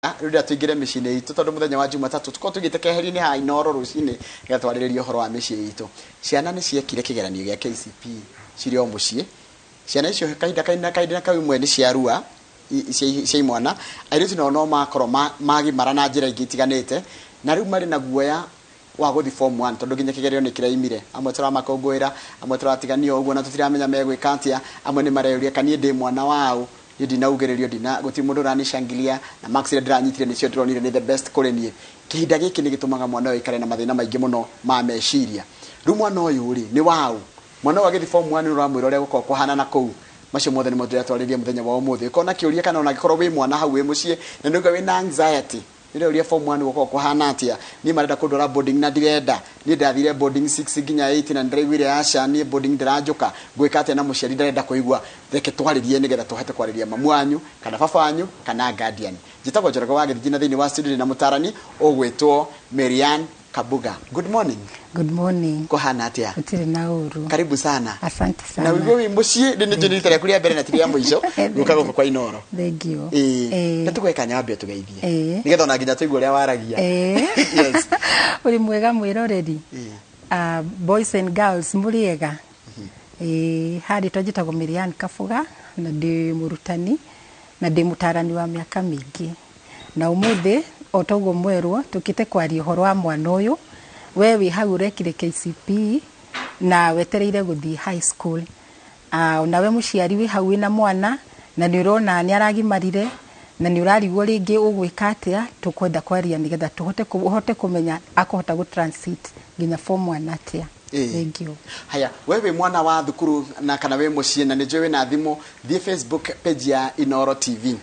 Rĩu rĩrĩa tũingĩre mĩciĩ-inĩ itũ, tondũ mũthenya wa Jumatatũ tũkorwo tũigĩte keheri-inĩ ha Inoro rũcinĩ nĩgetha twarĩrĩrie ũhoro wa mĩciĩ itũ. Ciana nĩ ciekire kĩgeranio gĩa KCPE cirĩ o mũciĩ. Ciana icio kahinda kaina kahinda kau imwe nĩ ciarua cia imwana, airĩtu nao no makorwo magimara na njĩra ingĩ itiganĩte, na rĩu marĩ na guoya wa gũthiĩ form 1 tondũ nginya kĩgerio nĩ kĩraimire. Amwe tũramakũngũĩra, amwe tũratiganio ũguo na tũtiramenya megwĩka atĩa, amwe nĩ mareyũria kana niĩ ndĩ mwana waũ, niĩ ndinaugĩrĩrio, ndina gũtirĩ mũndũ ũranishangilia, na marks iria ndĩranyitire nĩcio ndĩronire nĩ the best kũrĩ niĩ. Kĩhinda gĩkĩ nĩ gĩtũmaga mwana ũyũ aikare na mathĩna maingĩ mũno ma meciria. Rĩu mwana ũyũ rĩ, nĩ waũ? Mwana ũyũ agĩthiĩ form 1 nĩ ũramwĩra ũrĩa gũkoragwo kũhana na kũu. Macio mothe nĩmo ndĩratwarĩria mũthenya wa ũmũthĩ. Ũkorwo na kĩũria kana ona angĩkorwo wĩ mwana hau wĩ mũciĩ na nĩ ũraigua wĩna anxiety, nĩũreuria form 1 gũkoragwo kũhana atĩa, niĩ marenda kũndwara boarding na ndirenda, niĩ ndathire boarding 6 nginya 8 na nĩndĩraiguire aca, niĩ boarding ndĩranjũka, ngwĩka atĩa na mũciari ndarenda kũigua. Reke twarĩrie nĩgetha tũhote kwarĩria mamu wanyu kana baba wanyu kana guardian. Njĩtagwo Njoroge wa Gĩthinji na thĩinĩ wa studio ndĩna mũtarani ũgwĩtwo Marianne Kabuga. Good morning. Good morning. Kũhana atĩa? Gũtirĩ na ũru. Karibu sana. Asante sana. Na wĩguo wĩ mũciĩ, nĩ nĩ rita rĩaku rĩa mbere na ti rĩa mũico gũka gũkũ kwa Inoro. Thank you. Ĩĩ. Na tũgwe kanya wambe ũtũgeithie. Nĩgetha ona nginya tũigue ũrĩa waragia. Yes. Ũrĩ mwega mwĩroreri? Boys and girls, mũrĩ ega? Ĩĩ, harĩ to njĩtagwo Marianne Kabuga na ndĩ mũrutani na ndĩ mũtarani wa mĩaka mĩingĩ. Na ũmũthĩ o toguo mwerwo tũkĩte kwaria ũhoro wa mwana ũyũ, we wĩ hau ũrekire KCPE na wetereire gũthiĩ high school. Nawe mũciari wĩ hau wĩna mwana na nĩ ũrona nĩ aragimarire na nĩ ũrarigwo rĩngĩ ũgwĩka atĩa, tũkwenda kwaria nĩgetha tũhote ũhote kũmenya akũhota gũ transit nginya form 1 atĩa. Thank you. Haya, we wĩ mwana wa thukuru na kana wĩ mũciĩ na nĩ njũĩ wĩna thimũ, thiĩ Facebook page ya Inoro TV.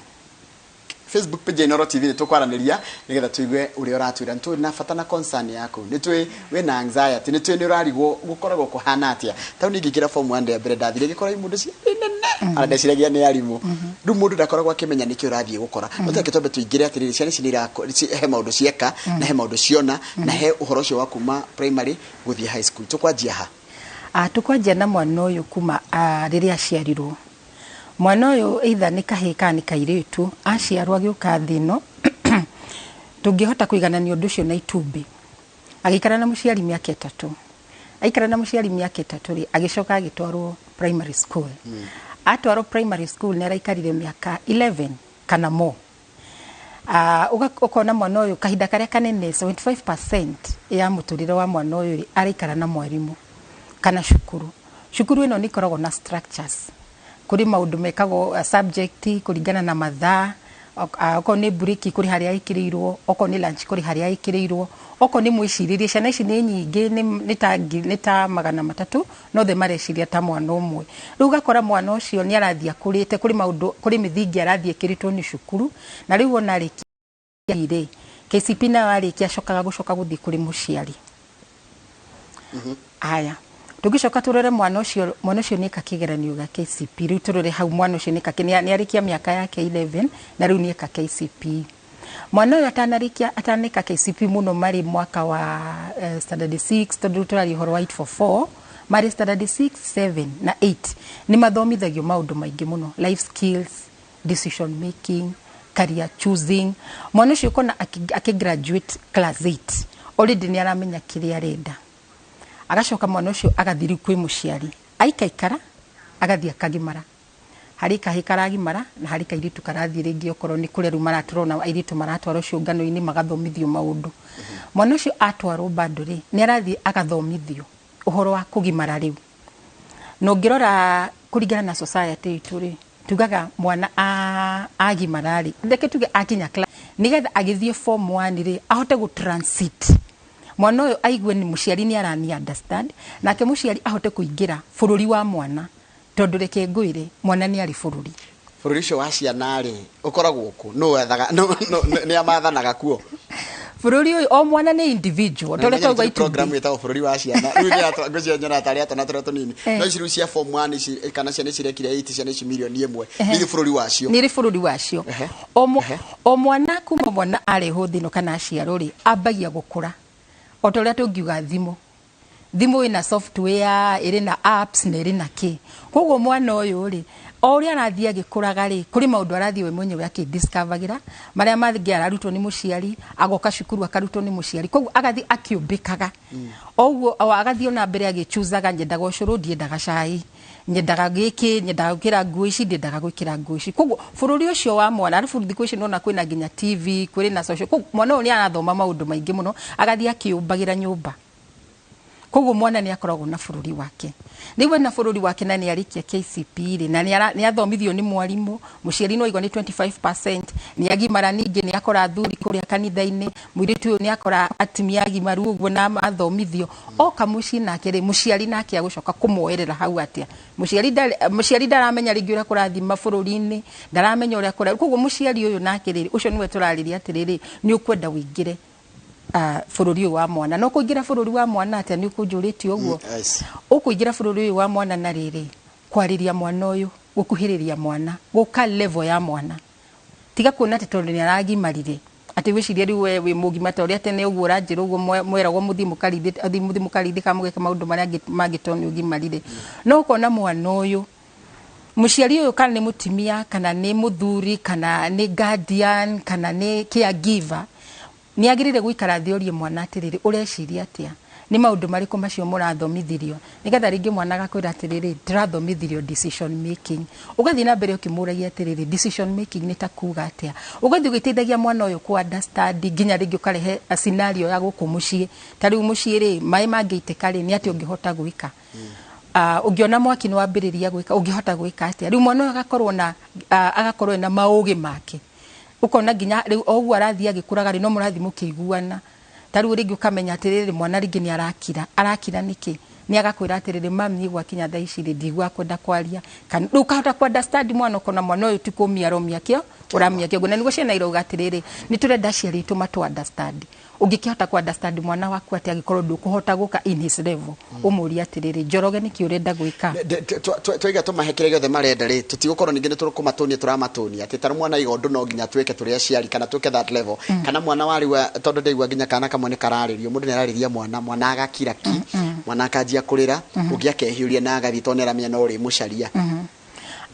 Facebook page ya Inoro TV nĩ tũkwaranĩria nĩgetha tũigue ũrĩa ũratwĩra. Nĩ tũĩ na bata na concern yaku, nĩ tũĩ wĩna anxiety, nĩ tũĩ nĩ ũrarigwo gũkoragwo kũhana atĩa. Tau niĩ ngĩingĩra form 1 rĩa mbere ndathire ngĩkora imũndũ ciarĩ nene, ona ndeciragia nĩ arimũ. Rĩu mũndũ ndakoragwo akĩmenya nĩkĩ ũrathiĩ gũkora. No reke twambe tũingĩre atĩrĩrĩ, ciana ici he maũndũ cieka, na he maũndũ ciona, na he ũhoro ũcio wa kuma primary gũthiĩ high school. Tũkwanjia ha? Tũkwanjia na mwana ũyũ kuma rĩrĩa aciarirwo. Mwana ũyũ either nĩ kahĩĩ kana nĩ kairĩtu, aciarwo agĩũka thĩ ĩno, tũngĩhota kũiganania ũndũ ũcio na itumbĩ. Agĩikara na mũciari mĩaka 3. Aikara na mũciari mĩaka 3 rĩ, agĩcoka agĩtwarwo primary school. Atwarwo primary school nĩ araikarire mĩaka 11 kana more. Ũkona mwana ũyũ kahinda karĩa kanene 75% ya mũtũrĩre wa mwana ũyũ rĩ, araikara na mwarimũ kana cukuru. Cukuru ĩno nĩ ĩkoragwo na structures. Kũrĩ maũndũ mekagwo subject kũringana na mathaa, okorwo nĩ break kũrĩ harĩa ĩkĩrĩirwo, okorwo nĩ lunch kũrĩ harĩa ĩkĩrĩirwo, okorwo nĩ mwĩcirĩrie, ciana ici nĩ nyingĩ, nĩ ta 300, no othe mareciria ta mwana ũmwe. Rĩu ũgakora mwana ũcio nĩ arathiĩ akũrĩte, kũrĩ maũndũ, kũrĩ mĩthingi arathiĩ ĩkĩrĩtwo nĩ cukuru, na rĩu ona arĩkia rĩ, KCPE nayo arĩkia acokaga gũcoka gũthiĩ kũrĩ mũciari. Haya, tũngĩcoka tũrore mwana ũcio, mwana ũcio nĩeka kĩgeranio gĩa KCPE. Rĩu tũrore hau mwana ũcio nĩeka nĩ arĩkia mĩaka yake 11 na rĩu nĩeka KCPE. Mwana ũyũ ataneka KCPE mũno marĩ mwaka wa standard 6, tondũ tũraria ũhoro wa 844, marĩ standard 6, 7 na 8 nĩ mathomithagio maũndũ maingĩ mũno, life skills, decision making, career choosing. Mwana ũcio ũkona akĩ graduate class 8 already nĩ aramenya kĩrĩa arenda. Agacoka mwana ũcio agathiĩ rĩu kwĩ mũciari, aikaikara agathiĩ akagimara. Harĩ kahĩĩ karagimara na harĩ kairĩtu karathiĩ rĩngĩ, okorwo nĩ kũrĩa rĩu maratũrona airĩtu maratwarwo ciũngano-inĩ magathomithio maũndũ. Mwana ũcio atwarwo bado rĩ, nĩ arathiĩ agathomithio ũhoro wa kũgimara rĩu. Na ũngĩrora kũringana na society itũ rĩ, tugaga mwana agimara rĩ, reke tuge akinya class, nĩgetha agĩthiĩ form 1 rĩ, ahote gũ transit. Mwana ũyũ aigue nĩ mũciari nĩ arani understand, nake mũciari ahote kũingĩra bũrũri wa mwana, tondũ reke ngwĩre mwana nĩ arĩ bũrũri. Bũrũri ũcio wa ciana rĩ, ũkoragwo kũ? Nũ wethaga, nĩ amathanaga kuo? Bũrũri ũyũ o mwana nĩ individual. Na Tondũ nĩ twauga nĩ program itumbĩ. ĩtagwo bũrũri wa ciana. Rĩu nĩ ngwĩciria nyonaga tarĩ atwana tũrĩa tũnini. No ici rĩu cia form 1 ici, kana ciana ici irekire 8, ciana ici mirioni 1. Nĩ irĩ bũrũri wacio. Nĩ irĩ bũrũri wacio. O mwana kuma mwana arehwo thĩ ĩno kana aciarwo rĩ, ambagia gũkũra. O ta ũrĩa tũngiuga thimũ. Thimũ ĩna software, ĩrĩ na apps na ĩrĩ na kĩ. Koguo mwana ũyũ rĩ, O ũrĩa arathiĩ agĩkũraga rĩ, kũrĩ maũndũ arathiĩ we mwenyewe akĩdiscoveragĩra, marĩa mangĩ ararutwo nĩ mũciari, agoka cukuru akarutwo nĩ mũciari, koguo agathiĩ akĩũmbĩkaga. Oguo o agathiĩ ona mbere agĩchuzaga, nyendaga ũcũrũ, ndiendaga cai, nyendaga gĩkĩ, nyendaga gwĩkĩra nguo ici, ndiendaga gwĩkĩra nguo ici. Koguo bũrũri ũcio wa mwana, arabu thikũ ici nona kwĩna nginya TV, kwĩrĩ na social, koguo mwana ũyũ nĩ arathoma maũndũ maingĩ mũno, agathiĩ akĩũmbagĩra nyũmba. Koguo mwana nĩ akoragwo na bũrũri wake. Rĩu ena bũrũri wake na nĩ arĩkia KCPE rĩ, na nĩ athomithio nĩ mwarimũ, mũciari no aigua nĩ 25%, nĩ agimara ningĩ nĩ akora athuri kũrĩa kanitha-inĩ, mũirĩtu ũyũ nĩ akora atumia agimaru ũguo na athomithio. Oka mũciĩ nake rĩ, mũciari nake agũcoka kũmuoerera hau atĩa? Mũciari ndaramenya rĩngĩ ũrĩa kũrathiĩ mabũrũri-inĩ, ndaramenya ũrĩa kũra, koguo mũciari ũyũ nake rĩ, ũcio nĩwe tũrarĩria atĩrĩrĩ, nĩ ũkwenda ũingĩre bũrũri ũyũ wa mwana. No kũingĩra bũrũri wa mwana atĩa? Nĩ ũkũnjũrĩtie ũguo. Yes. Ũkũingĩra bũrũri ũyũ wa mwana na rĩrĩ, kwarĩria mwana ũyũ, gũkuhĩrĩria mwana, gũka level ya mwana. Tiga kuona atĩ tondũ nĩ aragimarire, atĩ wĩcirie rĩu we wĩ mũgima ta ũrĩa tene ũguo ũranjĩra ũguo mweragwo mũthiĩ mũkarĩithie, mũthiĩ mũkarĩithie kana mũgeke maũndũ marĩa mangĩ tondũ nĩ ũgimarire. No ũkona mwana ũyũ, mũciari ũyũ kana nĩ mũtumia, kana nĩ mũthuri, kana nĩ guardian, kana nĩ caregiver, nĩ agĩrĩire gũikara thĩ orie mwana atĩrĩrĩ, ũreciria atĩa? Nĩ maũndũ marĩkũ macio mũrathomithirio? Nĩgetha rĩngĩ mwana agakwĩra atĩrĩrĩ, ndĩrathomithirio decision making. Ũgathiĩ na mbere ũkĩmũragia atĩrĩrĩ, decision making nĩ ta kuga atĩa? Ũgathiĩ ũgĩteithagia mwana ũyũ kũ understand, nginya rĩngĩ ũkarehe a scenario ya gũkũ mũciĩ. Ta rĩu mũciĩ rĩ, maĩ mangĩitĩka rĩ, nĩ atĩa ũngĩhota gwĩka? Ũngĩona mwaki nĩ wambĩrĩria gwĩka, ũngĩhota gwĩka atĩa? Rĩu mwana ũyũ agakorwo na, agakorwo ena maũgĩ make. Ũkona nginya rĩu o ũguo arathiĩ agĩkũraga rĩ, no mũrathiĩ mũkĩiguana. Ta rĩu rĩngĩ ũkamenya atĩrĩrĩ, mwana rĩngĩ nĩ arakira. Arakira nĩkĩ? Nĩ agakwĩra atĩrĩrĩ, mami niĩ gwakinya thaa ici rĩ, ndiguaga kwenda kwaria. Kana rĩu ũkahota kũ understand mwana, ũkona mwana ũyũ ti kũmia aromia kĩo, ũramia kĩo. Na nĩguo ciana irauga atĩrĩrĩ, nĩ tũrenda aciari aitũ matũ understand. Ũngĩkĩhota kũ understand mwana waku atĩa angĩkorwo ndũkũhota gũka in his level, ũmũrie atĩrĩrĩ, Njoroge nĩkĩ ũrenda gwĩka? Twaiga tũmahe kĩrĩa gĩothe marenda rĩ, tũtigũkorwo ningĩ nĩ tũkũmatũnia tũramatũnia atĩ ta rĩu mwana aiga ũndũ no nginya twĩke tũrĩ aciari kana twĩke that level. Kana mwana warĩua, tondũ ndaigua nginya kana kamwe nĩ kararĩrio, mũndũ nĩ ararĩria mwana, mwana agakira ki, mwana akanjia kũrĩra, ũngĩ akehiũria na agathiĩ tondũ nĩ aramenya no ũrĩmũcaria.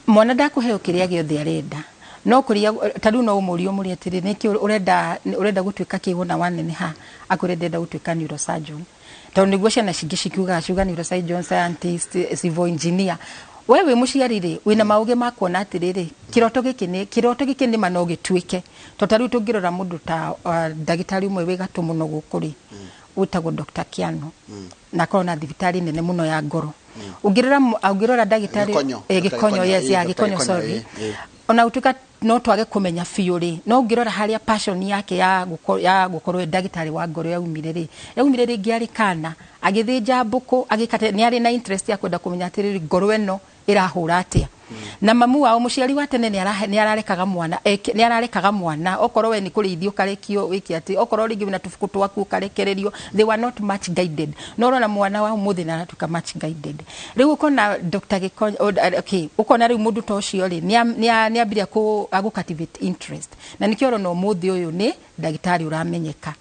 Mwana ndakũheo kĩrĩa gĩothe arenda. No kũrĩa, ta rĩu no ũmũrie ũmũrie atĩrĩ, nĩkĩ ũrenda gũtuĩka kĩ wona waneneha? Akwĩre ndĩrenda gũtuĩka neurosurgeon. Tondũ nĩguo ciana cingĩ cikiugaga, ciuga neurosurgeon, scientist, civil engineer. We wĩ mũciari rĩ, wĩna maũgĩ ma kuona atĩrĩrĩ, kĩroto gĩkĩ nĩ ma no gĩtuĩke. Tondũ ta rĩu tũngĩrora mũndũ ta ndagĩtarĩ ũmwe wĩ gatũ mũno gũkũ rĩ, wĩtagwo Dr. Kiano. Na akorwo na thibitarĩ nene mũno ya ngoro. Ũngĩrora ndagĩtarĩ Gĩkonyo. Gĩkonyo, yes, ya, Gĩkonyo, sorry. Ona gũtuĩka no twage kũmenya biũ rĩ, no ũngĩrora harĩa passion yake ya gũkorwo ndagĩtarĩ wa ngoro yaumire rĩ, yaumire rĩngĩ arĩ kana, agĩthĩnja mbũkũ, agĩka atĩ, nĩ arĩ na interest ya kwenda kũmenya atĩrĩrĩ, ngoro ĩno ĩrahũra atĩa. Na mamu wao mũciari wa tene nĩ ararekaga mwana, nĩ ararekaga mwana, okorwo we nĩ kũrĩithio ũkarekio wĩke atĩ, okorwo rĩngĩ wĩna tũbuku twaku ũkarekererio, they were not much guided. No ũrona mwana wa ũmũthĩ nĩ aratuĩka much guided. Rĩu ũkona Dr. Gĩkonyo, okay, ũkona rĩu mũndũ ta ũcio rĩ, nĩ ambirie agũ cultivate interest. Na nĩkĩo ũrona ũmũthĩ ũyũ nĩ ndagĩtarĩ ũramenyeka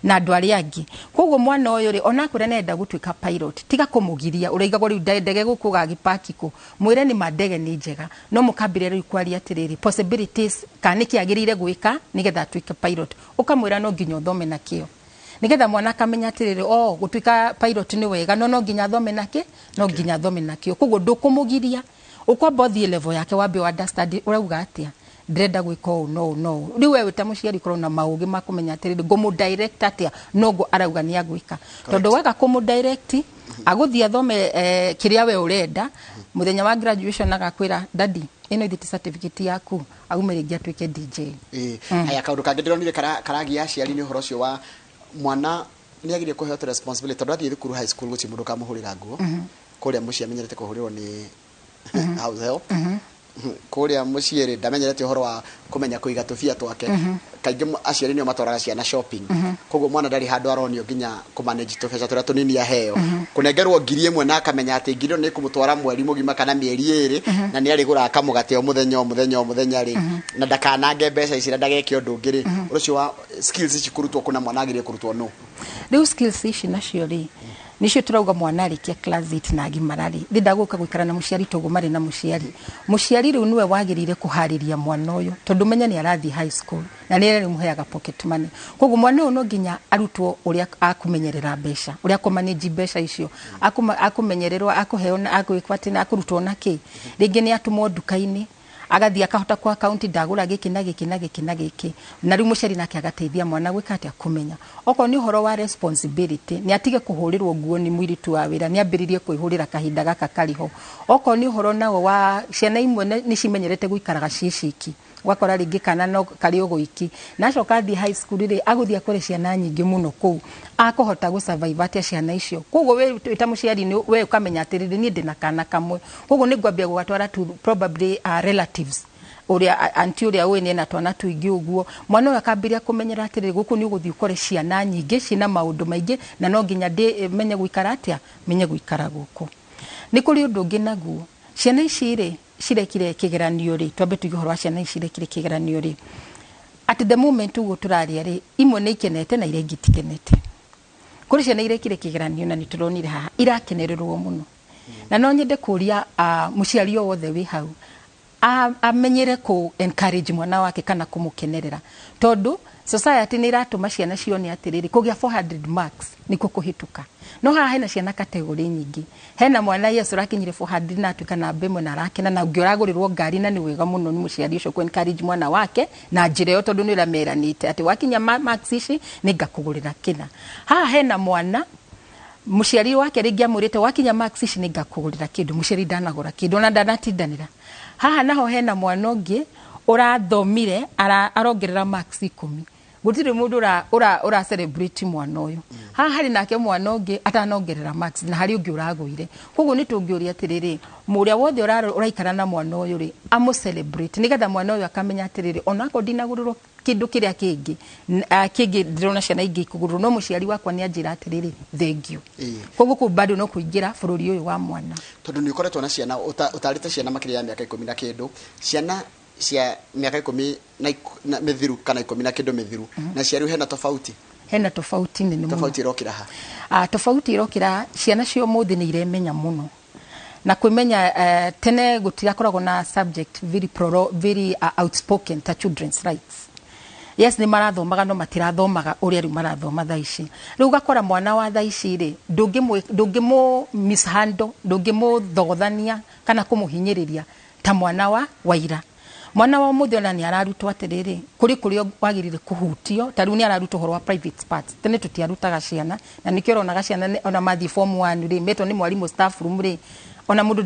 na andũ arĩa angĩ. Koguo mwana ũyũ rĩ, ona akwĩra nĩ arenda gũtuĩka pilot, tiga kũmũgiria, ũraigagwo rĩu ndege gũkũ ũgagĩpaki kũ, mwĩre nĩ ma ndege nĩ njega, no mũkambĩrĩria rĩu kwaria atĩrĩrĩ, possibilities, kana nĩkĩ agĩrĩire gwĩka nĩgetha atuĩke pilot. Ũkamwĩra no nginya ũthome na kĩo, nĩgetha mwana akamenya atĩrĩrĩ, oh, gũtuĩka pilot nĩ wega, no nginya athome na kĩ, no nginya athome na kĩo. Koguo ndũkũmũgiria, ũkwamba ũthiĩ level yake wambe ũ understand ũrauga atĩa, ndĩrenda gwĩka ũũ no ũũ no ũũ. Rĩu we wĩ ta mũciari ũkorwo na maũgĩ ma kũmenya atĩrĩrĩ, ngũmũ direct atĩa noguo arauga nĩ agwĩka. Tondũ waga kũmũ direct, agũthiĩ athome kĩrĩa we ũrenda, mũthenya wa graduation agakwĩra, daddy, ĩno ithĩ ti certificate yaku, aume rĩngĩ atuĩke DJ. Haya, kaũndũ kangĩ ndĩronire karagia aciari nĩ ũhoro ũcio wa mwana nĩ agĩrĩire kũheo tũ responsibility, tondũ athiĩ thukuru high school gũtirĩ mũndũ ũkamũhũrĩra nguo. Kũrĩa mũciĩ amenyerete kũhũrĩrwo nĩ house help. Kũrĩa mũciĩ rĩ, ndamenyerete ũhoro wa kũmenya kũiga tũbia twake. Kaingĩ aciari nĩo matwaraga ciana shopping. Koguo mwana ndarĩ handũ aronio nginya kũ manage tũbeca tũrĩa tũnini aheo. Kũnengerwo ngiri ĩmwe na akamenya atĩ ngiri ĩyo nĩ ĩkũmũtwara mweri mũgima kana mĩeri ĩrĩ, na nĩ arĩgũraga kamũgate o mũthenya o mũthenya o mũthenya rĩ, na ndakanange mbeca ici na ndageke ũndũ ũngĩ rĩ. Ũndũ ũcio wa skills ici kũrutwo kũna mwana agĩrĩire kũrutwo nũ? Rĩu skills ici nacio rĩ, Nicio turauga mwana arĩkia class 8 na agimara rĩ, ndĩnda gũka gũikara na mũciari toguo marĩ na mũciari. Mũciari rĩu nĩwe wagĩrĩire kũharĩria mwana ũyũ, tondũ menya nĩ arathiĩ high school na nĩ arĩmũheaga pocket money. Koguo mwana ũyũ no nginya arutwo ũrĩa akũmenyerera mbeca, ũrĩa akũmanage mbeca icio, akũmenyererwo, akũheo na agwĩkwo atĩ na akũrutwo na kĩ. Rĩngĩ nĩ atũmwo nduka-inĩ, agathiĩ akahota kwa akaunti, ndagũra gĩkĩ na gĩkĩ na gĩkĩ na gĩkĩ. Na rĩu mũciari nake agateithia mwana gwĩka atĩa, kũmenya. Okorwo nĩ ũhoro wa responsibility, nĩ atige kũhũrĩrwo nguo nĩ mũirĩtu wa wĩra, nĩ ambĩrĩrie kwĩhũrĩra kahinda gaka karĩho. Okorwo nĩ ũhoro nao wa ciana imwe nĩ cimenyerete gũikaraga ciĩ ciki, ũgakora rĩngĩ kana no karĩ o gwiki, na acoka athiĩ high school rĩ, agũthiĩ akore ciana nyingĩ mũno kũu, akũhota gũ survive atĩa ciana icio? Koguo we wĩ ta mũciari nĩ we ũkamenya atĩrĩrĩ, niĩ ndĩna kana kamwe, koguo nĩ ngwambia gũgatwara to probably relatives, ũrĩa anti ũrĩa ũĩ nĩ ena twana tũingĩ ũguo. Mwana ũyũ akambĩrĩria kũmenyera atĩrĩrĩ, gũkũ nĩ ũgũthiĩ ũkore ciana nyingĩ ciĩna maũndũ maingĩ, na no nginya ndĩ menye gũikara atĩa, menye gũikara gũkũ. Nĩ kũrĩ ũndũ ũngĩ naguo, ciana ici rĩ cirekire kĩgeranio rĩ, twambe tuge ũhoro wa ciana ici cirekire kĩgeranio rĩ, at the moment ũguo tũraria rĩ, imwe nĩ ikenete na iria ingĩ itikenete. Kũrĩ ciana irekire kĩgeranio na nĩ tũronire haha irakenererwo mũno, na no nyende kũria mũciari o wothe wĩ hau amenyere kũ encourage mwana wake kana kũmũkenerera, tondũ society nĩ iratũma ciana cione atĩrĩrĩ, kũgĩa 400 marks nĩkuo kũhĩtũka. No haha hena ciana category nyingĩ. Hena mwana, yes, ũrakinyire 400 na atuĩka namba ĩmwe na arakena, na ũngĩ ũragũrĩrwo ngari, na nĩ wega mũno nĩ mũciari ũcio kũ encourage mwana wake na njĩra ĩyo, tondũ nĩ ũrameranĩte atĩ wakinya marks ici nĩ ngakũgũrĩra kĩna. Haha hena mwana mũciari wake rĩngĩ amwĩrĩte wakinya marks ici nĩ ngakũgũrĩra kĩndũ, mũciari ndanagũra kĩndũ ona ndanatindanĩra. Haha naho hena mwana ũngĩ ũrathomire arongerera marks 10, gũtirĩ mũndũ ũra celebrate mwana ũyũ. Haha harĩ nake mwana ũngĩ atanongerera marks, na harĩ ũngĩ ũragũire. Koguo nĩ tũngĩũria atĩrĩrĩ, mũrĩa wothe ũraikara na mwana ũyũ rĩ, amũ celebrate, nĩgetha mwana ũyũ akamenya atĩrĩrĩ, onakorwo ndinagũrĩrwo kĩndũ kĩrĩa kĩngĩ kĩngĩ ndĩrona ciana ingĩ ikũgũrĩrwo, no mũciari wakwa nĩ anjĩra atĩrĩrĩ, thengiũ. Koguo kũu bado no kũingĩra bũrũri ũyũ wa mwana. Tondũ nĩ ũkoretwo na ciana, ũtarĩte ciana makĩria ya mĩaka 10 na kĩndũ, ciana cia mĩaka 10 na mĩthiru kana 10 na kĩndũ mĩthiru na cia rĩu, hena tofauti? Hena tofauti nene mũno. Tofauti ĩrokĩra ha? Tofauti ĩrokĩra ciana cia ũmũthĩ nĩ iremenya mũno na kwĩmenya. Tene gũtirakoragwo na subject very outspoken ta children's rights. Yes, nĩ marathomaga, no matirathomaga ũrĩa rĩu marathoma thaa ici. Rĩu ũgakora mwana wa thaa ici rĩ, ndũngĩmũ mishandle, ndũngĩmũthogothania kana kũmũhinyĩrĩria ta mwana wa waira. Mwana wa ũmũthĩ ona nĩ ararutwo atĩrĩrĩ, kũrĩ kũrĩa wagĩrĩire kũhutio, ta rĩu nĩ ararutwo ũhoro wa private parts. Tene tũtiarutaga ciana, na nĩkĩo ũronaga ciana ona mathiĩ form 1 rĩ, metwo nĩ mwarimũ staff room rĩ, ona mũndũ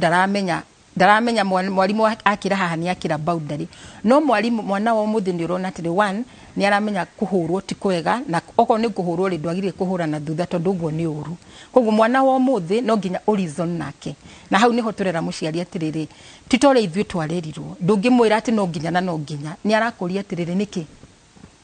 ndaramenya mwarimũ akĩra haha nĩ akĩra boundary. No mwarimũ, mwana wa ũmũthĩ nĩ ũrona atĩrĩ, one, nĩ aramenya kũhũrwo ti kwega, na okorwo nĩ kũhũrwo rĩ, ndwagĩrĩire kũhũra na thutha, tondũ ũguo nĩ ũru. Koguo mwana wa ũmũthĩ no nginya ũ reason nake, na hau nĩho tũrera mũciari atĩrĩrĩ, ti ta ũrĩa ithuĩ twarerirwo, ndũngĩmwĩra atĩ no nginya na no nginya nĩ arakũria atĩrĩrĩ,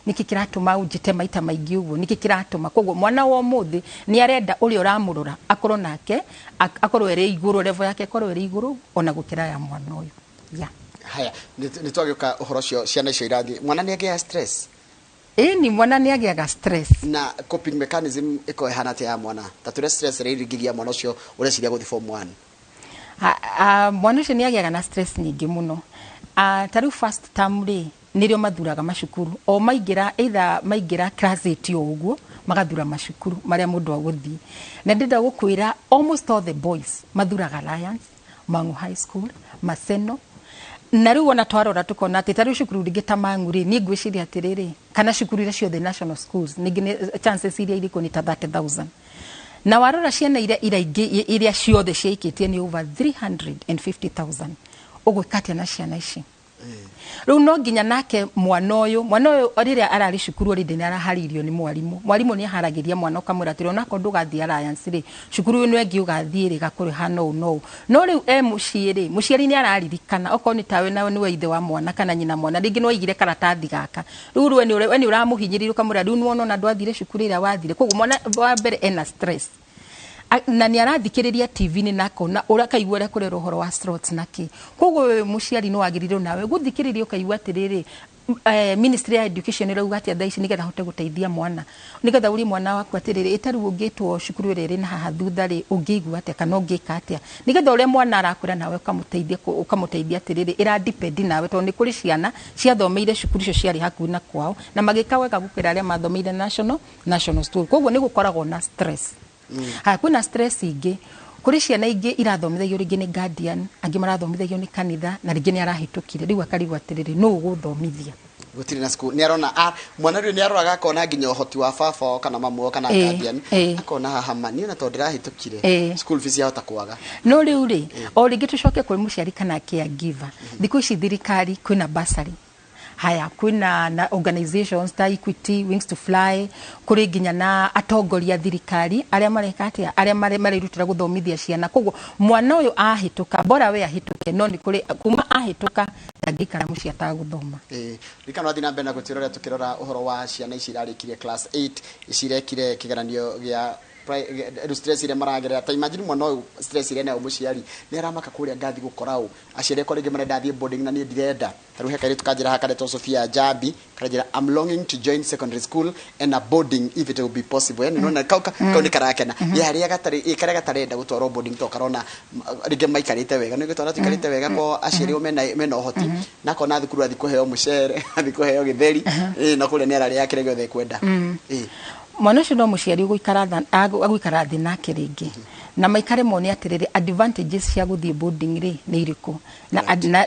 nĩkĩ kĩratũma ũnjĩte maita maingĩ ũguo, nĩkĩ kĩratũma? Koguo mwana wa ũmũthĩ nĩ arenda ũrĩa ũramũrora akorwo nake akorwo ĩrĩ igũrũ, level yake ĩkorwo ĩrĩ igũrũ ona gũkĩra ya mwana ũyũ, yeah. Haya, nĩ twagĩũka ũhoro ũcio. Ciana icio irathiĩ, mwana nĩ agĩa stress? Ĩni, mwana nĩ agĩaga stress. Na coping mechanism ĩkorwo ĩhana atĩa ya mwana, ta tũrĩa stress ĩrĩa ĩringĩgia mwana ũcio ũreciria gũthiĩ form 1? Mwana ũcio nĩ agĩaga na stress nyingĩ mũno. Ta rĩu first term rĩ, nĩrĩo mathuraga macukuru o maingĩra, either maingĩra class 8 o ũguo magathura macukuru marĩa mũndũ agũthiĩ. Na ndĩrenda gũkwĩra, almost all the boys mathuraga Alliance, Mang'u High School, Maseno. Na rĩu ona twarora tũkona atĩ ta rĩu cukuru rĩngĩ ta Mang'u rĩ, niĩ ngwĩciria atĩrĩrĩ, kana cukuru iria ciothe national schools, ningĩ nĩ chances iria irĩkuo nĩ ta 30,000, na warora ciana iria iraingĩ iria ciothe ciaikĩtie nĩ over 350,000. Ũgwĩka atĩa na ciana ici? Rĩu no nginya nake mwana ũyũ rĩrĩa ararĩ cukuru already nĩ araharĩirio nĩ mwarimũ. Mwarimũ nĩ aharagĩria mwana, ũkamwĩra atĩrĩ, onakorwo ndũgathiĩ Alliance rĩ, cukuru ĩno ĩngĩ ũgathiĩ rĩ, gakũrĩ hana ũũ no ũũ. No rĩu e mũciĩ rĩ, mũciari nĩ araririkana, okorwo nĩ tawe nawe nĩwe ithe wa mwana kana nyina mwana, rĩngĩ nĩ waigire karatathi gaka, rĩu we nĩ ũramũhinyĩrĩria, ũkamwĩra rĩu nĩwona ona ndwathire cukuru ĩrĩa wathire. Koguo mwana wa mbere ena stress, na nĩ arathikĩrĩria TV-inĩ na akona ũrĩa akaigua ũrĩa kũrerwo ũhoro wa slots na kĩ. Koguo wewe mũciari nĩ wagĩrĩirwo nawe gũthikĩrĩria, ũkaigua atĩrĩrĩ, Ministry ya Education ĩrauga atĩa thaa ici, nĩgetha hote gũteithia mwana, nĩgetha ũrie mwana waku atĩrĩrĩ, ĩtarĩu ũngĩtwo cukuru ĩrĩa ĩrĩ na haha thutha rĩ, ũngĩigua atĩa kana ũngĩka atĩa, nĩgetha ũrĩa mwana arakũra nawe ũkamũteithia ũkamũteithia atĩrĩrĩ, ĩra depend nawe, tondũ nĩ kũrĩ ciana ciathomeire cukuru icio ciarĩ hakuhĩ na kwao na magĩka wega gũkĩra arĩa mathomeire national school. Koguo nĩ gũkoragwo na stress. Haya, kwĩna stress ingĩ. Kũrĩ ciana ingĩ irathomithagio rĩngĩ nĩ guardian, angĩ marathomithagio nĩ kanitha, na rĩngĩ nĩ arahĩtũkire, rĩu akarigwo atĩrĩrĩ, nũ ũgũthomithia? Gũtirĩ na cukuru. Nĩ arona mwana rĩu nĩ aroraga akona nginya ũhoti wa baba wao kana mamu wao kana guardian, akona haha ma niĩ ona tondũ ndĩrahĩtũkire, school fees yahota kwaga. No rĩu rĩ, o rĩngĩ tũcoke kwĩ mũciari kana caregiver. Thikũ ici thirikari kwĩna bursary. Haya, kwĩna na organizations ta Equity, Wings to Fly, kũrĩ nginya na atongoria thirikari arĩa mareka atĩa, arĩa marerutĩra gũthomithia ciana. Koguo mwana ũyũ ahĩtũka, bora we ahĩtũke, no nĩ kũrĩ kuma ahĩtũka ndangĩikara mũciĩ atagũthoma. Ĩĩ, ririkana wathiĩ na mbere na gũtwĩrorera tũkĩrora ũhoro wa ciana ici irarĩkirie class 8, ici irekire kĩgeranio gĩa rĩu stress iria maragerera. Ta imagine mwana ũyũ, stress iria nayo mũciari nĩ aramaka kũrĩa ngathi gũkora ũ, aciari akwa rĩngĩ marenda thiĩ boarding na niĩ ndirenda. Ta rĩu he kairĩtu kanjĩra haha karetwo Sofia Jambi, karanjĩra, "I'm longing to join secondary school and a boarding if it will be possible." Yani nona kau nĩ karakena ye harĩa gatarĩ ĩ karĩa gatarenda gũtwarwo boarding, to karona rĩngĩ maikarĩte wega, nĩ gũtwara tuikarĩte wega kwa aciari ao mena ũhoti, na akona thukuru athi kũheo mũcere, athi kũheo gĩtheri, ĩ na kũrĩa nĩ ararĩa kĩrĩa gĩothe ekwenda, ĩ. Mwana ũcio no mũciari ũgũikara thĩ nake rĩngĩ na maikare mone atĩrĩrĩ, advantages cia gũthiĩ boarding rĩ nĩ irĩkũ,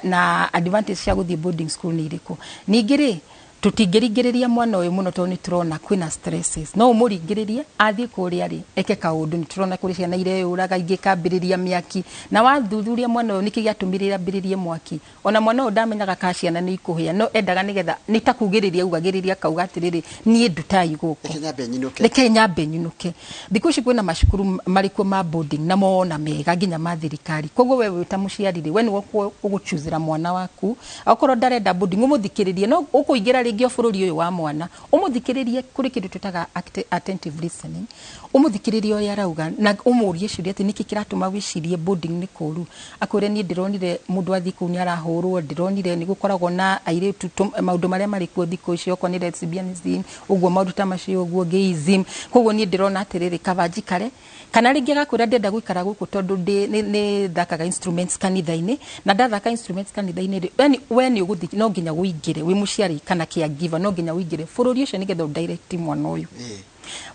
na advantage cia gũthiĩ boarding school nĩ irĩkũ. Ningĩ rĩ, tũtingĩringĩrĩria mwana ũyũ mũno tondũ nĩ tũrona kwĩna stresses. No ũmũringĩrĩrie athiĩ kũrĩa rĩ, eke kaũndũ. Nĩ tũrona kũrĩ ciana ireyũraga, ingĩ ikambĩrĩria mĩaki, na wathuthuria mwana ũyũ nĩkĩ gĩatũmire ambĩrĩrie mwaki, ona mwana ũyũ ndamenyaga kana ciana nĩ ikũhĩa, no endaga nĩgetha nĩ ta kugĩrĩria augagĩrĩria, akauga atĩrĩrĩ, niĩ ndutai gũkũ. Reke nyambe nyinũke. Reke nyambe nyinũke. Thikũ ici kwĩna macukuru marĩkuo ma boarding na mona mega nginya ma thirikari. Koguo we wĩ ta mũciari rĩ, we nĩwe ũgũchuzĩra mwana waku. Okorwo ndarenda boarding, ũmũthikĩrĩrie, no ũkũingĩra rĩngĩ o bũrũri ũyũ wa mwana, ũmũthikĩrĩrie. Kũrĩ kĩndũ twĩtaga attentive listening. Ũmũthikĩrĩrie ũrĩa arauga na ũmũrie ciũria atĩ nĩkĩ kĩratũma wĩcirie boarding nĩ kũũru. Akwĩre, niĩ ndĩronire mũndũ athiĩ kũu nĩ arahũrwo, ndĩronire nĩ gũkoragwo na airĩtu, maũndũ marĩa marĩ kuo thikũ ici, okorwo nĩ lesbianism ũguo, maũndũ ta macio ũguo, gayism. Koguo niĩ ndĩrona atĩrĩrĩ, kaba njikare. Kana rĩngĩ agakwĩra, ndĩrenda gũikara gũkũ tondũ nĩ thakaga instruments kanitha-inĩ, na ndathaka instruments kanitha-inĩ rĩ, yani we nĩ ũgũthiĩ, no nginya ũingĩre wĩ mũciari kana caregiver, no nginya ũingĩre bũrũri ũcio nĩgetha ũdirect mwana ũyũ.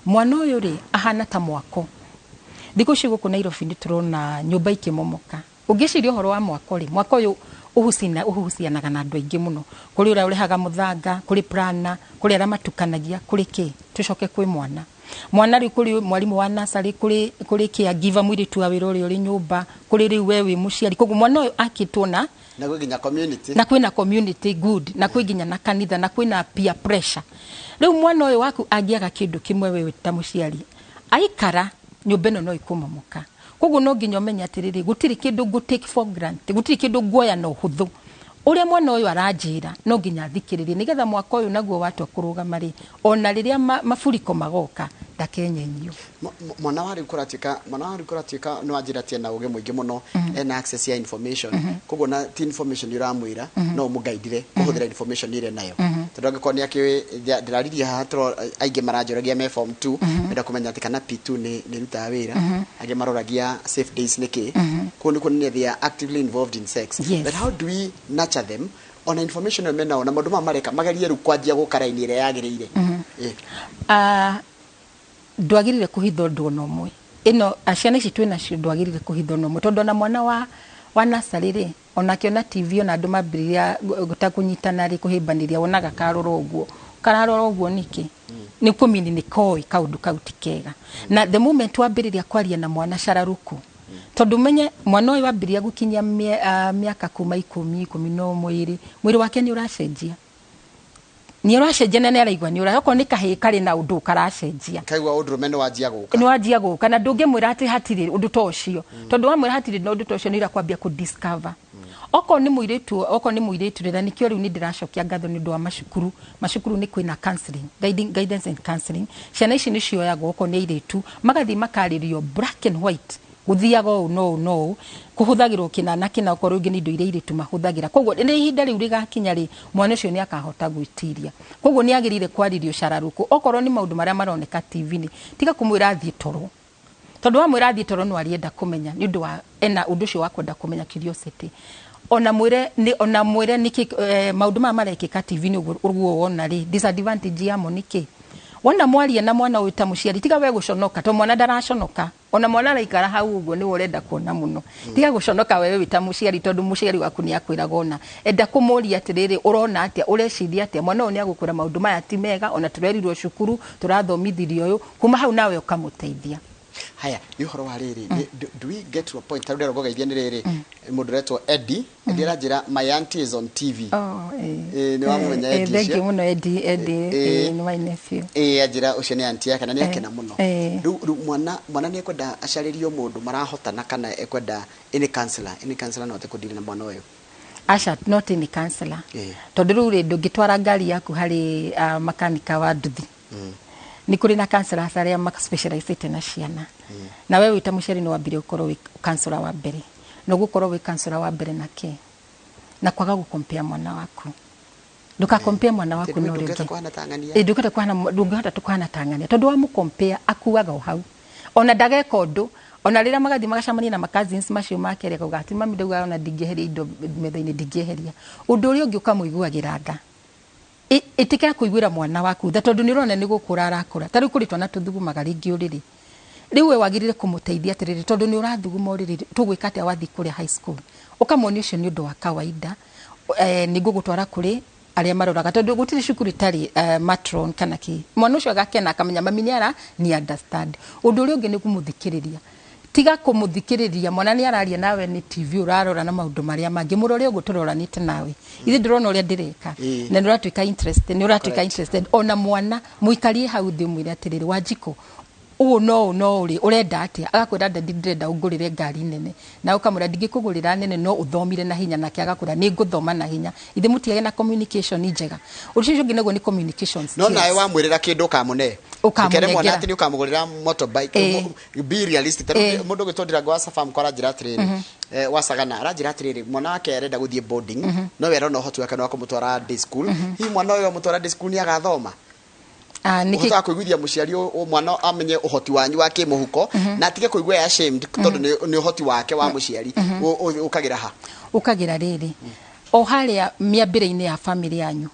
Mwana ũyũ rĩ, ahana ta mwako. Thikũ ici gũkũ Nairobi nĩ tũrona nyũmba ikĩmomoka. Ũngĩciria ũhoro wa mwako rĩ, mwako ũyũ ũhucianaga na andũ aingĩ mũno. Kũrĩ ũrĩa ũrehaga mũthanga, kũrĩ plana, kũrĩ arĩa matukanagia, kũrĩ kĩ. Tũcoke kwĩ mwana. Mwana rĩu, kũrĩ mwarimũ wa nursery, kũrĩ caregiver, mũirĩtu wa wĩra ũrĩa ũrĩ nyũmba, kũrĩ rĩu we wĩ mũciari. Koguo mwana ũyũ akĩtwo na Na gwĩ nginya community. Na kwĩna community, good, na kwĩ nginya na kanitha, na kwĩna peer pressure. Rĩu mwana ũyũ waku angĩaga kĩndũ kĩmwe, wewe ta mũciari, aikara nyũmba ĩno no ĩkũmomoka. Koguo no nginya ũmenye atĩrĩrĩ, gũtirĩ kĩndũ ngũ take for granted, gũtirĩ kĩndũ nguoya na ũhũthũ. Ũrĩa mwana ũyũ aranjĩra no nginya thikĩrĩrie, nĩgetha mwaka ũyũ naguo watua kũrũgama rĩ, ona rĩrĩa maburiko magoka ndakenyenyio. Mwana wa rĩu kũratuĩka, mwana wa rĩu kũratuĩka nĩ wanjĩra atĩ ena ũgĩ mũingĩ mũno, ena access ya information. Koguo na ti information ũramwĩra, no ũmũgaidire kũhũthĩra information ĩrĩa nayo, tondũ angĩkorwo nĩ akĩũĩ. Ndĩraririe haha tũro aingĩ maranjũragia me form 2, menda kũmenya atĩ kana P2 nĩ ĩrutaga wĩra, angĩ maroragia safe days nĩ kĩ. Koguo nĩ kuonania they are actively involved in sex. But how do we nurture them ona information ĩyo menao na maũndũ maya mareka, magerie rĩu kwanjia gũka raini ĩrĩa yagĩrĩire? Ndwagĩrĩire kũhitha ũndũ ona ũmwe. Ĩno ciana ici twĩ nacio, ndwagĩrĩire kũhitha ona ũmwe, tondũ ona mwana wa nursery rĩ, ona akĩona TV, ona andũ mambĩrĩria ta kũnyitana rĩ, kũhĩmbanĩria, wonaga karora ũguo, kararora ũguo nĩkĩ? Nĩ kũmini nĩ koĩ kaũndũ kau ti kega. Na the moment wambĩrĩria kwaria na mwana cararũkũ, tondũ menye mwana ũyũ wambĩrĩria gũkinyia mĩaka kuma 10, 11 ĩrĩ, mwĩrĩ wake nĩ ũracenjia, nĩ ũracenjia, na nĩ araigua nĩ ũra okorwo nĩ kahĩĩ karĩ na ũndũ karacenjia. Kaigua ũndũrũme nĩ wanjia gũka. Nĩ wanjia gũka, na ndũngĩmwĩra atĩ hatirĩ ũndũ ta ũcio, tondũ wamwĩra hatirĩ na ũndũ ta ũcio, nĩ irakwambia kũ discover. Okorwo nĩ mũirĩtu, okorwo nĩ mũirĩtu rĩ, na nĩkĩo rĩu nĩ ndĩracokia ngatho nĩ ũndũ wa macukuru. Macukuru nĩ kwĩna counseling, guidance and counseling. Ciana ici nĩ cioyagwo, okorwo nĩ airĩtu, magathiĩ makarĩrio black and white. Gũthiaga ũũ no ũũ no ũũ, kũhũthagĩrwo kĩna na kĩna, okorwo rĩngĩ nĩ indo iria airĩtu mahũthagĩra. Koguo rĩrĩa ihinda rĩu rĩgakinya rĩ, mwana ũcio nĩ akahota gwĩtiria. Koguo nĩ agĩrĩire kwarĩrio cararũkũ. Okorwo nĩ maũndũ marĩa maroneka TV-inĩ, tiga kũmwĩra athiĩ toro, tondũ wamwĩra athiĩ toro no arĩenda kũmenya, nĩ ũndũ wa ena ũndũ ũcio wa kwenda kũmenya, curiosity. Ona mwĩre nĩ ona mwĩre nĩkĩ maũndũ maya marekĩka TV-inĩ ũguo ũguo wona rĩ, disadvantage yamo nĩkĩ. Wona mwaria na mwana ũyũ ta mũciari, tiga we gũconoka, tondũ mwana ndaraconoka. Ona mwana araikara hau ũguo nĩwe ũrenda kuona mũno. Tiga gũconoka wewe wĩ ta mũciari, tondũ mũciari waku nĩ akwĩraga ona. Enda kũmũria atĩrĩrĩ, ũrona atĩa, ũreciria atĩa? Mwana ũyũ nĩ agũkwĩra maũndũ maya ti mega, ona tũrerirwo cukuru, tũrathomithirio ũyũ. Kuma hau nawe ũkamũteithia. Haya, nĩ ũhoro wa rĩrĩ, do we get to a point, tarĩu ndĩrenda ngũgeithia nĩ rĩrĩ, mũndũ ũretwo Eddie, Eddie aranjĩra, "My auntie is on TV." Oh, eh. Nĩ wamũmenya Eddie Thank you ũcio? mũno Eddie, Eddie, nĩ my nephew. Ĩĩ, anjĩra ũcio nĩ auntie yake na nĩ akena mũno. Rĩu mwana nĩ ekwenda acarĩrio mũndũ marahotana, kana ekwenda any counselor, any counselor no ahote kũdeal na mwana ũyũ? Aca, not any counselor. Tondũ rĩu rĩ, ndũngĩtwara ngari yaku harĩ makanika wa nduthi. Nĩ kũrĩ na counselors arĩa specializĩte na ciana. Na we wĩ ta mũciari nĩ wambire ũkorwo wĩ counselor wa mbere. Na ũgũkorwo wĩ counselor wa mbere na kĩ? Na kwaga gũkompea mwana waku. Ndũkakompea mwana waku na ũrĩa Ndũngĩhota ũngĩ. kũhana ta ng'ania. Ĩ, ndũngĩhota tu kũhana ta ng'ania. Tondũ wamũkompea akuaga o hau. Ona ndageka ũndũ, ona rĩrĩa magathiĩ magacemania na ma-cousins macio make rĩ, akauga atĩ mami ndauga ona ndingĩeheria indo metha-inĩ, ndingĩeheria. Ũndũ ũrĩa ũngĩ ũkamũiguagĩra tha. Ĩtĩkĩra kũiguĩra mwana waku tha, tondũ nĩ ũrona nĩ gũkũra arakũra. Ta rĩu kũrĩ twana tũthugumaga rĩngĩ ũrĩrĩ. Rĩu we wagĩrĩire kũmũteithia atĩrĩrĩ, tondũ nĩ ũrathuguma ũrĩrĩ, tũgwĩka atĩa wathiĩ kũrĩa high school? Ũkamuonia ũcio nĩ ũndũ wa kawaida, nĩ ngũgũtwara kũrĩ arĩa maroraga, tondũ gũtirĩ cukuru ĩtarĩ matron kana kĩ. Mwana ũcio agakena akamenya mami nĩ ara ni understand. Ũndũ ũrĩa ũngĩ nĩ kũmũthikĩrĩria. Tiga kũmũthikĩrĩria, mwana nĩ araria nawe nĩ TV ũrarora na maũndũ marĩa mangĩ, mũrore ũguo tũroranĩte nawe. Ithuĩ ndĩrona ũrĩa ndĩreka. Na nĩ ũratuĩka interested, nĩ ũratuĩka interested. Ona mwana mũikarie hau thĩ ũmwĩre atĩrĩrĩ, Wanjikũ, ũũ no ũũ no ũrĩ, ũrenda atĩa? Agakwĩra daddy ndĩrenda ũngũrĩre ngari nene. Na ũkamwĩra ndingĩkũgũrĩra nene no ũthomire na hinya, nake agakwĩra nĩ ngũthoma na hinya. Ithe mũtigage na communication njega. Ũndũ ũcio ũngĩ naguo nĩ communication No skills. nawe wamwĩrĩra kĩndũ ũkamũne. Ũkamũnengera. Ndũkere mwana atĩ nĩ ũkamũgũrĩra motorbike. Be realistic. Ta rĩu mũndũ ũgwĩtwo Ndirango wa Safam kwa aranjĩra atĩrĩrĩ, wa Sagana aranjĩra atĩrĩrĩ, mwana wake arenda gũthiĩ boarding, no we arona ũhoti wake nĩ wa kũmũtwara day school. Hihi mwana ũyũ amũtwara day school nĩ agathoma? Nĩkĩ Ũhotaga kũiguithia mũciari mwana amenye ũhoti wanyu wa kĩmũhuko, na atige kũigua ya ashamed tondũ nĩ ũhoti wake wa mũciari. Ũkagĩra ha? Ũkagĩra rĩrĩ, o harĩa mĩambĩrĩinĩ ya family yanyu,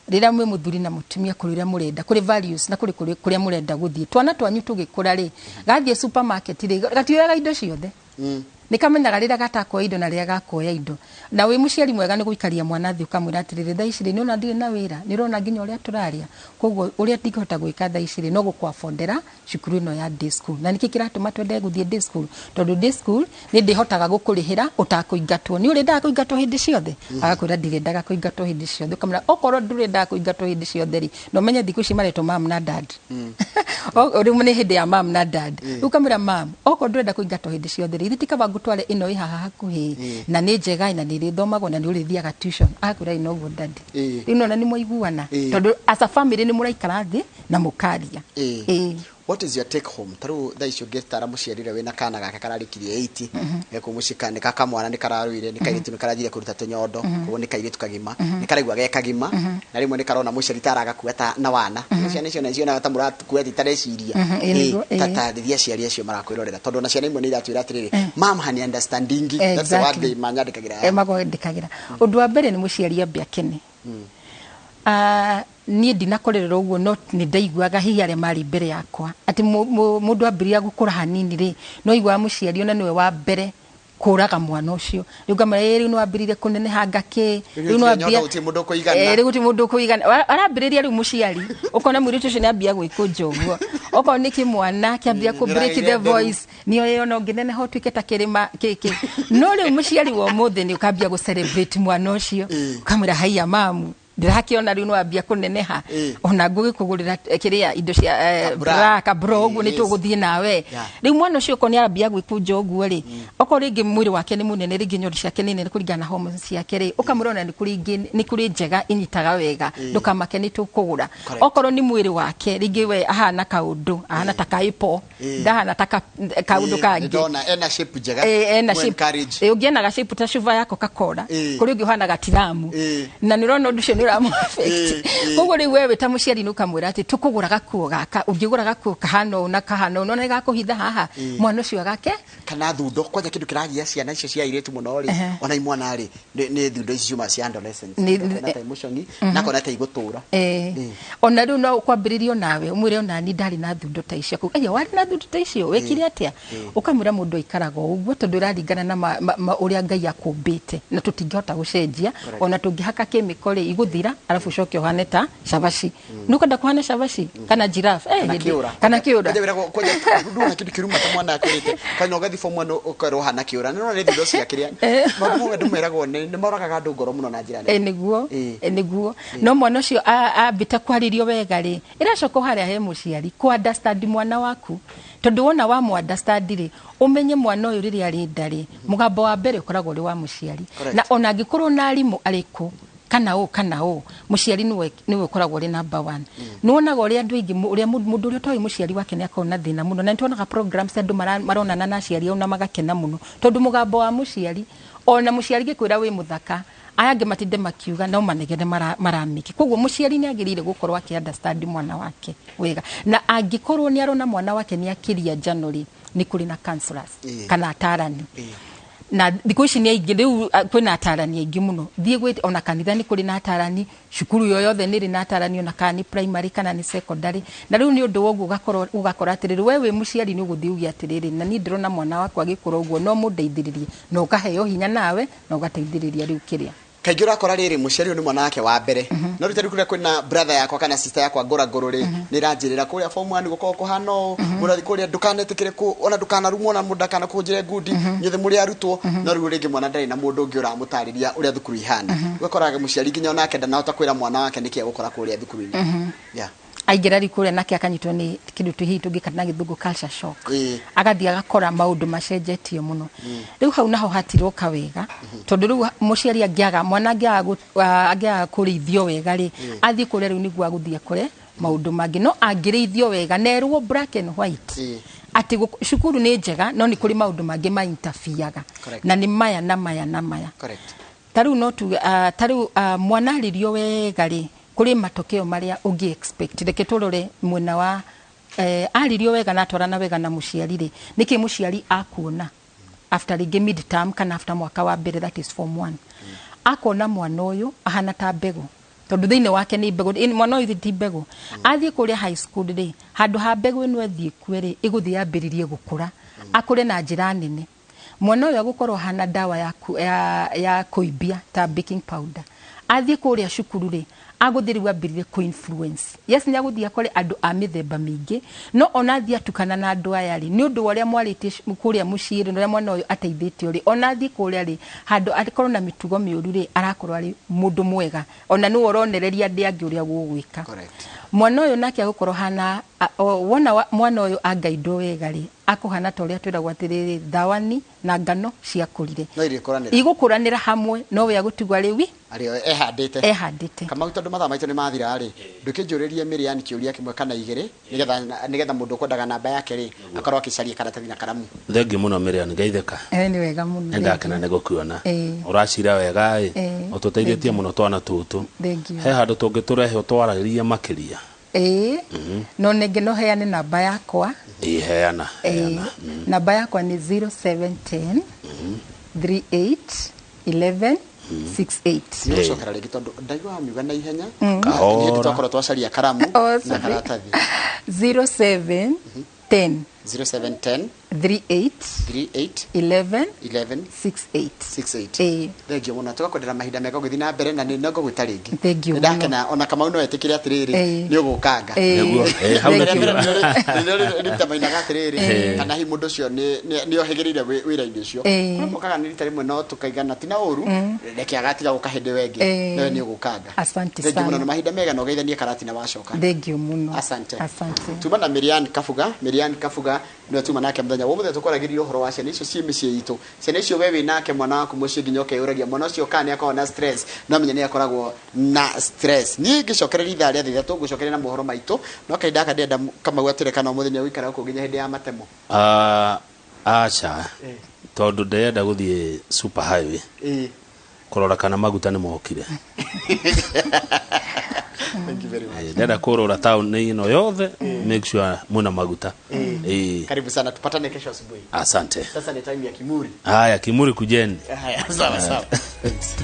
rĩrĩa mwĩ mũthuri na mũtumia, kũrĩ ũrĩa mũrenda, kũrĩ values na kũrĩ kũrĩa mũrenda gũthiĩ. Twana twanyu tũgĩkũra rĩ, gathiĩ supermarket rĩ, gatioyaga indo ciothe. Nĩ kamenyaga rĩrĩa gatakuoya indo na rĩrĩa gakuoya indo. Na wĩ mũciari mwega nĩ gũikaria mwana thĩ ũkamwĩra atĩrĩrĩ, thaa ici rĩ, nĩ ũrona ndirĩ na wĩra, nĩ ũrona nginya ũrĩa tũrarĩa. Koguo ũrĩa ndingĩhota gwĩka thaa ici rĩ, no gũkũ-affordera cukuru ĩno ya day school. Na nĩkĩ kĩratũma twende gũthiĩ day school? Tondũ day school nĩ ndĩhotaga gũkũrĩhĩra ũtakũingatwo. Nĩ ũrĩendaga kũingatwo hĩndĩ ciothe? Agakwĩra ndirĩendaga kũingatwo hĩndĩ ciothe. Ũkamwĩra okorwo ndũrĩendaga kũingatwo hĩndĩ ciothe rĩ, na ũmenye thikũ ici maretwo mam na dad. Rĩu nĩ hĩndĩ ya mam na dad. Rĩu ũkamwĩra mam, okorwo ndũrenda kũingatwo hĩndĩ ciothe rĩ, ithe ti kaba ngũtware ĩno ĩ haha hakuhĩ, na nĩ njega na nĩ ĩrĩthomagwo na nĩ ũrĩthiaga tuition. Agakwĩra ĩ noguo daddy. Rĩu nona nĩ mwaiguana. Tondũ as a family nĩ mũraikara thĩ na mũkaria. What is your take home? Ta rĩu thaa ici ũngĩtara mũciari ũrĩa wĩna kana gake kararĩkirie 8, gekũ mũciĩ nĩ kakamwana nĩ kararũire, nĩ kairĩtu nĩ karathire kũruta tũnyondo, koguo nĩ kairĩtu kagima, nĩ karaigua ge kagima, na rĩmwe nĩ karona mũciari ta aragakua ta na wana. Ciana icio nacio ta mũrakua atĩ itareciria. Tarĩria aciari acio marakwĩrorera, tondũ ona ciana imwe nĩ iratwĩra atĩrĩrĩ, mam hani understanding. That's the word they manyandĩkagĩra. Makwandĩkagĩra. Ũndũ wa mbere nĩ mũciari ambe akene. Niĩ ndinakorerera ũguo, no nĩ ndaiguaga hihi arĩa marĩ mbere yakwa atĩ mũndũ ambĩrĩria gũkũra hanini rĩ, no aiguaga mũciari ona nĩwe wa mbere kũraga mwana ũcio. Rĩu ngamwĩra, ĩ rĩu nĩ wambĩrĩirie kũnenehanga kĩ, rĩu nĩ wambia gũtirĩ mũndũ ũkũigana. Rĩu gũtirĩ mũndũ ũkũigana. Arambĩrĩria rĩu mũciari, ũkona mũirĩtu ũcio nĩ ambia gwĩkũnja ũguo. Okorwo nĩ kĩmwana kĩambia kũ break the voice, nĩ oĩ ona ũngĩneneha ũtuĩke ta kĩrĩma kĩkĩ. No rĩu mũciari wa ũmũthĩ nĩ ũkambia gũ celebrate mwana ũcio. Ũkamwĩra haiya mamu. Ndĩrakĩona rĩu nĩwambia kũneneha, ona ngũgĩkũgũrĩra kĩrĩa indo cia Kabra. bra kabro ũguo nĩ tũgũthiĩ nawe. Rĩu mwana ũcio okorwo nĩ arambia gwĩkũnja ũguo rĩ, okorwo rĩngĩ mwĩrĩ wake nĩ mũnene, rĩngĩ nyondo ciake nĩ nene kũringana na hormones ciake rĩ, ũkamwĩra ona nĩ kũrĩ ingĩ, nĩ kũrĩ njega inyitaga wega, ndũkamake nĩ tũkũgũra. Okorwo nĩ mwĩrĩ wake rĩngĩ we ahana kaũndũ, ahana ta kaipo, ndahana ta kaũndũ kangĩ. Ndona ena shape njega. Ena Mu shape. Encourage. Ũngĩona ga shape ta cuba ya Coca-Cola, kũrĩ ũngĩ ũhana gatiramu, na nĩ ũrona ũndũ ũcio nĩ ũramũ affect. Koguo rĩu wewe ta mũciari nĩ ũkamwĩra atĩ tũkũgũra gakuo gaka, ũngĩgũra gakuo kahana ũũ na kahana ũũ, nona nĩ gakũhitha haha mwana ũcio agake. Kana thundo kwanja kindu kiragia ciana icio cia airĩtu mũno rĩ, ona imwana rĩ, nĩ thundo ici ciuma cia adolescence. Nakona ta emotion, nakona ta igũtũra. Ona rĩu no kwambĩrĩrio nawe ũmwĩre ona ni ndarĩ na thundo ta icio kau aya warĩ na thundo ta icio wekire atĩa, ũkamwĩra mũndũ aikaraga o ũguo tondũ ĩraringana na ũrĩa Ngai akũmbĩte na tũtingĩhota gũcenjia, ona tũngĩhaka kemiko rĩ igũthira, arabu ũcoke ũhane ta cabaci. Nĩ ũkwenda kũhana cabaci kana giraffe, Kana kĩũra. Kana kĩũra. Kwanja wĩragwo kwanja ndũna kĩndũ kĩruma ta mwana akũrĩte kana ũgathiĩ form 1 ũkerwo hana kĩũra, nĩ nĩ thundo cia kĩrĩa maũndũ mamwe andũ meragwo nĩ moragaga andũ ngoro mũno na njĩra nene. Nĩguo. Nĩguo, no mwana ũcio ambĩte kwarĩrio wega rĩ, ĩracoka harĩa he mũciari kũ understand mwana waku, tondũ wona wa mu understand rĩ, ũmenye mwana ũyũ rĩrĩa arĩ nda rĩ, mũgambo wa mbere ũkoragwo ũrĩ wa mũciari. Na ona angĩkorwo na arimũ arĩkũ kana ũ kana ũ, mũciari nĩwe ũkoragwo ũrĩ number one. Nĩwonaga ũrĩa andũ aingĩ ũrĩa mũndũ ũrĩa ũtoĩ mũciari wake nĩ akoragwo na thĩna mũno, na nĩtuonaga programs andũ maronana na aciari ao na magakena mũno, tondũ mũgambo wa mũciari, ona mũciari gĩkwĩra wĩ mũthaka, aya angĩ matinde makiuga no manegene maramĩki. Koguo mũciari nĩ agĩrĩire gũkorwo akĩ understand mwana wake wega, na angĩkorwo nĩ arona mwana wake nĩ akĩria njano rĩ, nĩ kũrĩ na counselors kana atarani. Na thikũ ici nĩ aingĩ rĩu, kwĩna atarani aingĩ mũno, thiĩ gwĩ ona kanitha nĩ kũrĩ na atarani, cukuru yoyothe nĩ ĩrĩ na atarani, ona kana nĩ primary kana nĩ secondary. Na rĩu nĩ ũndũ wa ũguo ũgakora atĩrĩrĩ, we wĩ mũciari nĩ ũgũthiĩ uge atĩrĩrĩ, na niĩ ndĩrona mwana wakwa agĩkũra ũguo, no mũndeithĩrĩrie, na ũkaheo hinya nawe na ũgateithĩrĩria rĩu kĩrĩa. Kaingĩ ũrakora rĩrĩ mũciari ũyũ nĩ mwana wake wa mbere, no rĩu ta rĩu kũrĩa kwĩna brother yakwa kana sister yakwa ngũrangũrũ rĩ, nĩ ĩranjĩrĩra kũrĩa form 1 gũkoragwo kũhana ũũ, mũrathiĩ kũrĩa ndũkanetĩkĩre kũ, ona ndũkanarumwo, ona mũndũ ndakanakũnjĩre ngundi, inyuothe mũrĩ arutwo. No rĩu rĩngĩ mwana ndarĩ na mũndũ ũngĩ ũramũtarĩria ũrĩa thukuru ihana. Ũgakoraga mũciari nginya onake ndanahota kwĩra mwana wake nĩkĩ egũkora kũrĩa thukuru-inĩ. Aingĩra rĩu kũrĩa nake akanyitwo nĩ kĩndũ hihi tũngĩkana na gĩthũngũ culture shock. Agathiĩ agakora maũndũ macenjetie mũno. Rĩu hau naho hatiroka wega, tondũ rĩu mũciari angĩaga, mwana angĩaga kũrĩithio wega rĩ, athiĩ kũrĩa rĩu nĩguo agũthiĩ akore maũndũ mangĩ. No angĩrĩithio wega na erwo black and white, atĩ cukuru nĩ njega, no nĩ kũrĩ maũndũ mangĩ ma interfere-aga. Na nĩ maya na maya na maya. Ta rĩu no tuge, ta rĩu, mwana arĩrio wega rĩ, kũrĩ matokeo marĩa ũngĩ expect. Reke tũrore mwena wa, arĩrio wega na atwarana wega na mũciari rĩ, nĩkĩ mũciari akuona after rĩngĩ mid term kana after mwaka wa mbere, that is form 1. Akona mwana ũyũ ahana ta mbegũ, tondũ thĩinĩ wake nĩ mbegũ, mwana ũyũ ti mbegũ. Athiĩ kũrĩa high school rĩ, handũ ha mbegũ ĩno ĩthiĩ kue rĩ, ĩgũthiĩ yambĩrĩrie gũkũra, akũre na njĩra nene. Mwana ũyũ agũkorwo ahana ndawa ya kũimbia ta baking powder. Athiĩ kũrĩa cukuru rĩ, agũthiĩ rĩu ambĩrĩrie kũ-influence. Yes, nĩ agũthiĩ akore andũ a mĩthemba mĩingĩ, no ona athiĩ atukana na andũ aya rĩ, nĩ ũndũ wa ũrĩa mwarĩtie kũrĩa mũciĩ rĩ, na ũrĩa mwana ũyũ ateithĩtio rĩ, ona athiĩ kũrĩa rĩ, handũ akorwo na mĩtugo mĩũru rĩ, arakorwo arĩ mũndũ mwega. Ona nĩwe ũronereria andũ angĩ ũrĩa gũgwĩka. Mwana ũyũ nake agũkorwo hana, wona mwana ũyũ angaindwo wega rĩ, akũhana ta ũrĩa twĩragwo atĩrĩrĩ, thawani na ngano ciakũrire. No irĩkũranĩra. Igũkũranĩra hamwe, no we agũtigwo arĩ wi? Arĩ ehandĩte. Ehandĩte. Kamau, tondũ mathaa maitũ nĩ mathira rĩ, ndũkĩnjũrĩrie Miriam kĩũria kĩmwe kana igĩrĩ, nĩgetha mũndũ ũkwendaga namba yake rĩ, akorwo akĩcaria karatathi na karamu. Thengiũ mũno Miriam, ngeithĩka. Nĩ wega mũno. Nĩndakena nĩ gũkuona. Ũracira wega ĩ, ũtũteithĩtie mũno twana tũtũ. Thengiũ. He handũ tũngĩtũrehe ũtwarĩrie makĩria. No ningĩ no heane namba yakwa. Heana, heana. Namba yakwa nĩ zero seven ten, three eight, eleven, six eight. Nĩgũcokera rĩngĩ tondũ ndaigua wamiuga na ihenya. Kahora. Nĩ hĩndĩ twakorwo twacaria karamu Oh, na sorry. karatathi. Zero seven ten. Zero seven ten. 38 38 11 11 68. 68. Ĩĩ. Thengio mũno, tũgakwendera mahinda mega ũgĩthiĩ na mbere na nĩ no ngũgwĩta rĩngĩ. Thengio Nĩ ndakena ona Kamau no etĩkĩre atĩrĩrĩ, Ĩĩ. nĩ ũgũkanga. Ĩĩ. Nĩguo, hau Thengio. nĩkĩo. Rita mainaga atĩrĩrĩ, kana hihi mũndũ ũcio nĩ ohĩgĩrĩire wĩra-inĩ ũcio. Ĩĩ. Kũrĩa mokaga nĩ rita rĩmwe no tũkaigana ti na ũru, reke agatiga gũka hĩndĩ ĩyo ĩngĩ, Ĩĩ. nawe nĩ ũgũkanga. Asante Thengio mũno sana. na mahinda mega na ũgeithanie Karatina wacoka. Thengio mũno. Asante. Asante. Tuma na Miriam Kabuga. Miriam Kabuga nĩwe tuma nake mũthenya wa ũmũthĩ. Tũkwaragĩria ũhoro wa ciana icio ciĩ mĩciĩ itũ, ciana icio we wĩ nake mwana waku mũciĩ nginya ũkeyũragia mwana ũcio kana nĩ akoragwo na stress. No menya nĩ akoragwo na stress. Niĩ ngĩcokereria ithaa rĩa 3 ngũcokeria na mohoro maitũ, no kahinda gaka ndĩrenda Kamau atwĩre kana ũmũthĩ nĩ ũgũikara gũkũ nginya hĩndĩ ya matemo. Ah, aca, tondũ ndĩrenda gũthiĩ super highway kũrora kana maguta nĩ mokire. Thank you very much. Ndĩrenda kũrora taũni ĩno yothe, make sure mwĩna maguta. Karibu sana, tupatane kesho asubuhi. Asante. Sasa ni time ya Kimuri. Haya, Kimuri, kujeni. Haya, sawa sawa, thanks.